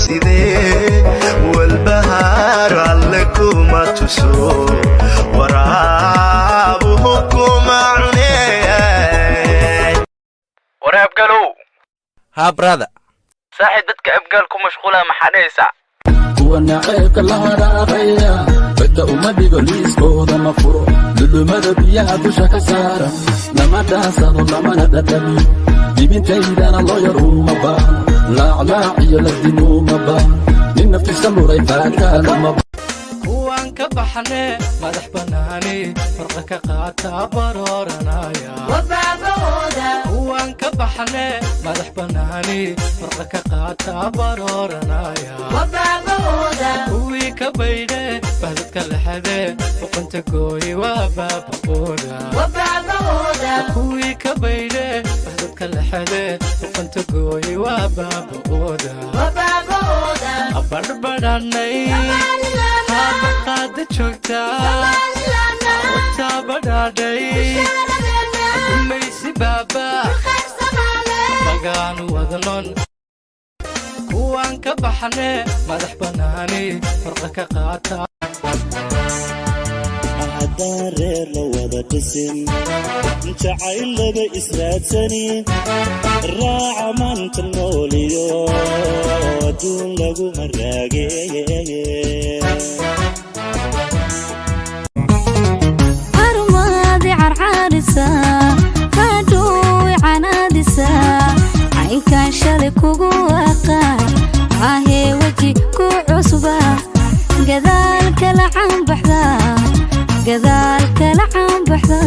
Wadide walbahaar alle kuma tuso, waraabuhu kuma cune. Ware Abgaalow. Haa, brother. Saaxiib, dadka Abgaal ku mashquula maxaa dhahaysaa? Kuwa naceebka la haraaqaya badda uma dhigo, liiskooda ma furo. Dhudhumada biyaha dusha ka saaran lama dhaansado, lamana dhadhamiyo. Dhibintaydana loo yar uma baano, laaclaac iyo ladin uma baano. Nin naftiisa luray faataada ma. Kuwaan ka baxne madax bannaani, farqa ka qaata barooranaya. Kuwaan ka baxne madax bannaani, farqa ka qaata barooranaya. Kuwii ka baydhe bahdadka lexade, boqonta gooyi waa baaba'ooda. Kuwii ka baydhe bahdadka lexade, boqonta gooyi waa baaba'ooda. Badhbadhanay haabaqaada joogtaa wataa badhaadhay gumaysi baaba magaanu wadnon. Kuwaan ka baxne madax bannaani, farqa ka qaata. Haddaan reer la wada dhisin, jacayl laba israadsani, raaca maanta nooliyo adduun laguma raageeye. Armaadi carcaarisa, hadhuwi canaadisa, caynkaan shalay kugu aqaan maahee, weji ku cusba gadaal kala caanbaxda, gadaal kala caanbaxda.